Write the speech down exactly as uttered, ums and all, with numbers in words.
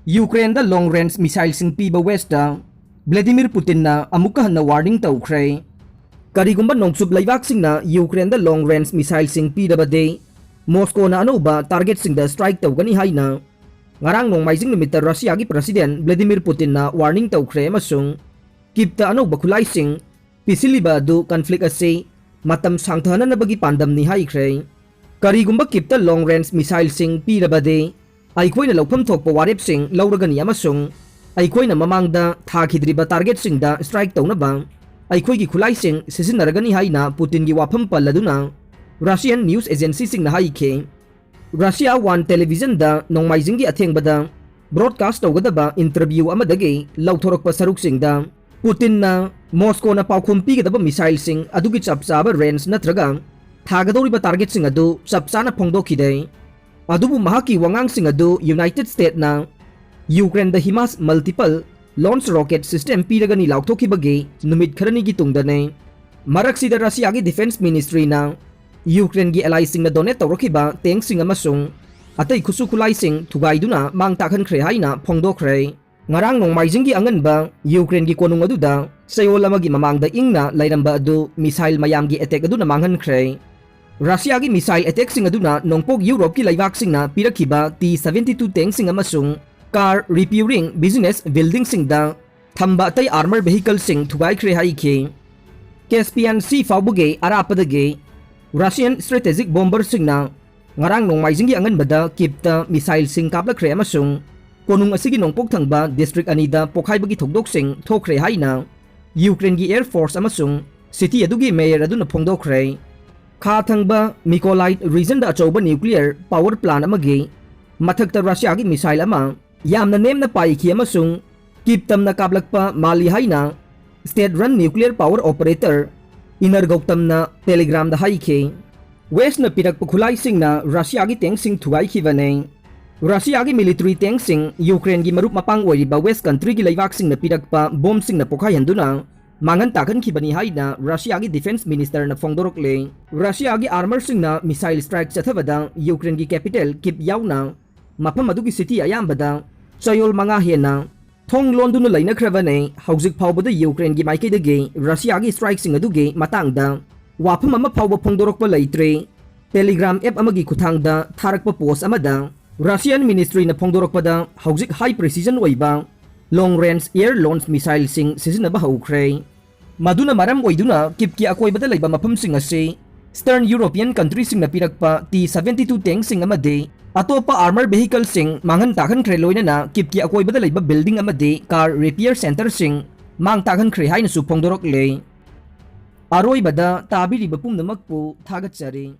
ꯌꯨꯀ꯭ꯔꯦꯟꯗ long range missileꯁꯤꯡ ꯄꯤꯕ Westꯇ Vladimir Putinꯅ ꯑꯃꯨꯛꯀ ꯍꯟꯅ warning ꯇꯧꯈ꯭ꯔꯦ꯫ ꯀꯔꯤꯒꯨꯝꯕ ꯅꯣꯡꯆꯨꯞ ꯂꯩꯕꯥꯛꯁꯤꯡꯅ ꯌꯨꯀ꯭ꯔꯦꯟꯗ long range missileꯁꯤꯡ ꯄꯤꯔꯕꯗꯤ, ꯃꯣꯁꯀꯣꯅ ꯑꯅꯧꯕ targetꯁꯤꯡꯗ strike ꯇꯧꯒꯅꯤ ꯍꯥꯏꯅ ꯉꯔꯥꯡ ꯅꯣꯡꯃꯥꯏꯖꯤꯡ ꯅꯨꯃꯤꯠꯇ ꯔꯁꯤꯌꯥꯒꯤ President Vladimir Putinꯅ warning ꯇꯧꯈ꯭ꯔꯦ ꯑꯃꯁꯨꯡ ꯀꯤꯞꯇ ꯑꯅꯧꯕ ꯈꯨꯠꯂꯥꯏꯁꯤꯡ ꯄꯤꯁꯤꯜꯂꯤꯕ ꯑꯗꯨ conflict ꯑꯁꯤ ꯃꯇꯝ ꯁꯥꯡꯊꯅꯅꯕꯒꯤ ꯄꯥꯟꯗꯝꯅꯤ ꯍꯥꯏꯈ꯭ꯔꯦ꯫ ꯀꯔꯤꯒꯨꯝꯕ ꯀꯤꯞꯇ long range missileꯁꯤꯡ ꯄꯤꯔꯕꯗꯤ, ꯑꯩꯈꯣꯏꯅ ꯂꯧꯐꯝ ꯊꯣꯛꯄ ꯋꯥꯔꯦꯞꯁꯤꯡ ꯂꯧꯔꯒꯅꯤ ꯑꯃꯁꯨꯡ ꯑꯩꯈꯣꯏꯅ ꯃꯃꯥꯡꯗ ꯊꯥꯈꯤꯗ꯭ꯔꯤꯕ targetꯁꯤꯡꯗ strike ꯇꯧꯅꯕ ꯑꯩꯈꯣꯏꯒꯤ ꯈꯨꯠꯂꯥꯏꯁꯤꯡ ꯁꯤꯖꯤꯟꯅꯔꯒꯅꯤ ꯍꯥꯏꯅ ꯄꯨꯇꯤꯟꯒꯤ ꯋꯥꯐꯝ ꯄꯜꯂꯗꯨꯅ Russian news agencyꯁꯤꯡꯅ ꯍꯥꯏꯈꯤ꯫ Russia One televisionꯗ ꯅꯣꯡꯃꯥꯏꯖꯤꯡꯒꯤ ꯑꯊꯦꯡꯕꯗ broadcast ꯇꯧꯒꯗꯕ interview ꯑꯃꯗꯒꯤ ꯂꯧꯊꯣꯔꯛꯄ ꯁꯔꯨꯛꯁꯤꯡꯗ ꯄꯨꯇꯤꯟꯅ ꯃꯣꯁꯀꯣꯅ ꯄꯥꯎꯈꯨꯝ ꯄꯤꯒꯗꯕ missileꯁꯤꯡ ꯑꯗꯨꯒꯤ ꯆꯞ ꯆꯥꯕ range ꯅꯠꯇ꯭ꯔꯒ ꯊꯥꯒꯗꯧꯔꯤꯕ targetꯁꯤꯡ ꯑꯗꯨ ꯆꯞ ꯆꯥꯅ ꯐꯣꯡꯗꯣꯛꯈꯤꯗꯦ꯫ ꯑꯗꯨꯕꯨ ꯃꯍꯥꯛꯀꯤ ꯋꯥꯉꯥꯡꯁꯤꯡ ꯑꯗꯨ United Statesꯅ ꯌꯨꯀ꯭ꯔꯦꯟꯗ HIMARS multiple launch rocket system ꯄꯤꯔꯒꯅꯤ ꯂꯥꯎꯊꯣꯛꯈꯤꯕꯒꯤ ꯅꯨꯃꯤꯠ ꯈꯔꯅꯤꯒꯤ ꯇꯨꯡꯗꯅꯦ꯫ ꯃꯔꯛꯁꯤꯗ ꯔꯁꯤꯌꯥꯒꯤ Defence Ministryꯅ ꯌꯨꯀ꯭ꯔꯦꯟꯒꯤ allyꯁꯤꯡꯅ donate ꯇꯧꯔꯛꯈꯤꯕ tankꯁꯤꯡ ꯑꯃꯁꯨꯡ ꯑꯇꯩ ꯈꯨꯠꯁꯨ ꯈꯨꯠꯂꯥꯏꯁꯤꯡ ꯊꯨꯒꯥꯏꯗꯨꯅ ꯃꯥꯡ ꯇꯥꯛꯍꯟꯈ꯭ꯔꯦ ꯍꯥꯏꯅ ꯐꯣꯡꯗꯣꯛꯈ꯭ꯔꯦ꯫ ꯉꯔꯥꯡ ꯅꯣꯡꯃꯥꯏꯖꯤꯡꯒꯤ ꯑꯉꯟꯕ ꯌꯨꯀ꯭ꯔꯦꯟꯒꯤ ꯀꯣꯅꯨꯡ ꯑꯗꯨꯗ ꯆꯌꯣꯜ ꯑꯃꯒꯤ ꯃꯃꯥꯡꯗ ꯏꯪꯅ ꯂꯩꯔꯝꯕ ꯑꯗꯨ missile ꯃꯌꯥꯝꯒꯤ attack ꯑꯗꯨꯅ ꯃꯥꯡꯍꯟꯈ꯭ꯔꯦ꯫ ꯔꯁꯤꯌꯥꯒꯤ missile attackꯁꯤꯡ ꯑꯗꯨꯅ ꯅꯣꯡꯄꯣꯛ ꯌꯨꯔꯣꯞꯀꯤ ꯂꯩꯕꯥꯛꯁꯤꯡꯅ ꯄꯤꯔꯛꯈꯤꯕ T seventy two tankꯁꯤꯡ ꯑꯃꯁꯨꯡ car repairing business buildingꯁꯤꯡꯗ ꯊꯝꯕ ꯑꯇꯩ armor vehicleꯁꯤꯡ ꯊꯨꯒꯥꯏꯈ꯭ꯔꯦ ꯍꯥꯏꯈꯤ꯫ Caspian Sea ꯐꯥꯎꯕꯒꯤ ꯑꯔꯥꯞꯄꯗꯒꯤ Russian strategic bomberꯁꯤꯡꯅ ꯉꯔꯥꯡ ꯅꯣꯡꯃꯥꯏꯖꯤꯡꯒꯤ ꯑꯉꯟꯕꯗ ꯀꯤꯞꯇ missileꯁꯤꯡ ꯀꯥꯞꯂꯛꯈ꯭ꯔꯦ ꯑꯃꯁꯨꯡ ꯀꯣꯅꯨꯡ ꯑꯁꯤꯒꯤ ꯅꯣꯡꯄꯣꯛ ꯊꯪꯕ district ꯑꯅꯤꯗ ꯄꯣꯈꯥꯏꯕꯒꯤ ꯊꯧꯗꯣꯛꯁꯤꯡ ꯊꯣꯛꯈ꯭ꯔꯦ ꯍꯥꯏꯅ ꯌꯨꯀ꯭ꯔꯦꯟꯒꯤ Air Force ꯑꯃꯁꯨꯡ city ꯑꯗꯨꯒꯤ mayor ꯑꯗꯨꯅ ꯐꯣꯡꯗꯣꯛꯈ꯭ꯔꯦ꯫ ꯈꯥ ꯊꯪꯕ Mykolaiv regionꯗ ꯑꯆꯧꯕ nuclear power plant ꯑꯃꯒꯤ ꯃꯊꯛꯇ ꯔꯁꯤꯌꯥꯒꯤ missile ꯑꯃ ꯌꯥꯝꯅ ꯅꯦꯝꯅ ꯄꯥꯏꯈꯤ ꯑꯃꯁꯨꯡ ꯀꯤꯞ ꯇꯝꯅ ꯀꯥꯞꯂꯛꯄ ꯃꯥꯜꯂꯤ ꯍꯥꯏꯅ state run nuclear power operator Energoatamꯅ Telegramꯗ ꯍꯥꯏꯈꯤ꯫ Westꯅ ꯄꯤꯔꯛꯄ ꯈꯨꯠꯂꯥꯏꯁꯤꯡꯅ ꯔꯁꯤꯌꯥꯒꯤ tankꯁꯤꯡ ꯊꯨꯒꯥꯏꯈꯤꯕꯅꯤ꯫ ꯔꯁꯤꯌꯥꯒꯤ military tankꯁꯤꯡ ꯌꯨꯀ꯭ꯔꯦꯟꯒꯤ ꯃꯔꯨꯞ ꯃꯄꯥꯡ ꯑꯣꯏꯔꯤꯕ West countryꯒꯤ ꯂꯩꯕꯥꯛꯁꯤꯡꯅ ꯄꯤꯔꯛꯄ bombꯁꯤꯡꯅ ꯄꯣꯈꯥꯏꯍꯟꯗꯨꯅ ꯃꯥꯡꯍꯟ ꯇꯥꯛꯍꯟꯈꯤꯕꯅꯤ ꯍꯥꯏꯅ ꯔꯁꯤꯌꯥꯒꯤ Defence Ministerꯅ ꯐꯣꯡꯗꯣꯔꯛꯂꯦ꯫ ꯔꯁꯤꯌꯥꯒꯤ armorꯁꯤꯡꯅ missile strike ꯆꯠꯊꯕꯗ ꯌꯨꯀ꯭ꯔꯦꯟꯒꯤ capital ꯀꯤꯞ ꯌꯥꯎꯅ ꯃꯐꯝ ꯑꯗꯨꯒꯤ city ꯑꯌꯥꯝꯕꯗ ꯆꯌꯣꯜ ꯃꯉꯥ ꯍꯦꯟꯅ ꯊꯣꯡ ꯂꯣꯟꯗꯨꯅ ꯂꯩꯅꯈ꯭ꯔꯕꯅꯤ꯫ ꯍꯧꯖꯤꯛ ꯐꯥꯎꯕꯗ ꯌꯨꯀ꯭ꯔꯦꯟꯒꯤ ꯃꯥꯏꯀꯩꯗꯒꯤ ꯔꯁꯤꯌꯥꯒꯤ ꯁ꯭ꯇ꯭ꯔꯥꯏꯛꯁꯤꯡ ꯑꯗꯨꯒꯤ ꯃꯇꯥꯡꯗ ꯋꯥꯐꯝ ꯑꯃ ꯐꯥꯎꯕ ꯐꯣꯡꯗꯣꯔꯛꯄ ꯂꯩꯇ꯭ꯔꯤ꯫ ꯇꯦꯂꯤꯒ꯭ꯔꯥꯝ ꯑꯦꯞ ꯑꯃꯒꯤ ꯈꯨꯠꯊꯥꯡꯗ ꯊꯥꯔꯛꯄ ꯄꯣꯁ ꯑꯃꯗ ꯔꯁꯤꯌꯥꯟ ꯃꯤꯅꯤꯁꯇ꯭ꯔꯤꯅ ꯐꯣꯡꯗꯣꯔꯛꯄꯗ ꯍꯧꯖꯤꯛ ꯍꯥꯏ ꯄ꯭ꯔꯤꯁꯤꯖꯟ ꯑꯣꯏꯕ ꯂꯣꯡ ꯔꯦꯟꯖ ꯑꯦꯌꯔ ꯂꯣꯟꯁ ꯃꯤꯁꯥꯏꯜꯁꯤꯡ ꯁꯤꯖꯤꯟꯅꯕ ꯍꯧꯈ꯭ꯔꯦ꯫ ꯃꯗꯨꯅ ꯃꯔꯝ ꯑꯣꯏꯗꯨꯅ ꯀꯤꯞꯀꯤ ꯑꯀꯣꯏꯕꯗ ꯂꯩꯕ ꯃꯐꯝꯁꯤꯡ ꯑꯁꯤ ꯏꯁꯇꯔꯟ ꯌꯨꯔꯣꯄꯤꯌꯟ ꯀꯟꯇ꯭ꯔꯤꯁꯤꯡꯅ ꯄꯤꯔꯛꯄ ꯇꯤ ꯁꯚꯦꯟꯇꯤ ꯇꯨ ꯇꯦꯡꯁꯤꯡ ꯑꯃꯗꯤ ꯑꯇꯣꯞꯄ ꯑꯥꯔꯃꯔ ꯚꯦꯍꯤꯀꯜꯁꯤꯡ ꯃꯥꯡꯍꯟ ꯇꯥꯛꯍꯟꯈ꯭ꯔꯦ, ꯂꯣꯏꯅꯅ ꯀꯤꯞꯀꯤ ꯑꯀꯣꯏꯕꯗ ꯂꯩꯕ ꯕꯤꯜꯗꯤꯡ ꯑꯃꯗꯤ ꯀꯥꯔ ꯔꯤꯄꯤꯌꯔ ꯁꯦꯟꯇꯔꯁꯤꯡ ꯃꯥꯡ ꯇꯥꯛꯍꯟꯈ꯭ꯔꯦ ꯍꯥꯏꯅꯁꯨ ꯐꯣꯡꯗꯣꯔꯛꯂꯦ꯫ ꯑꯔꯣꯏꯕꯗ ꯇꯥꯕꯤꯔꯤꯕ ꯄꯨꯝꯅꯃꯛꯄꯨ ꯊꯥꯒꯠꯆꯔꯤ꯫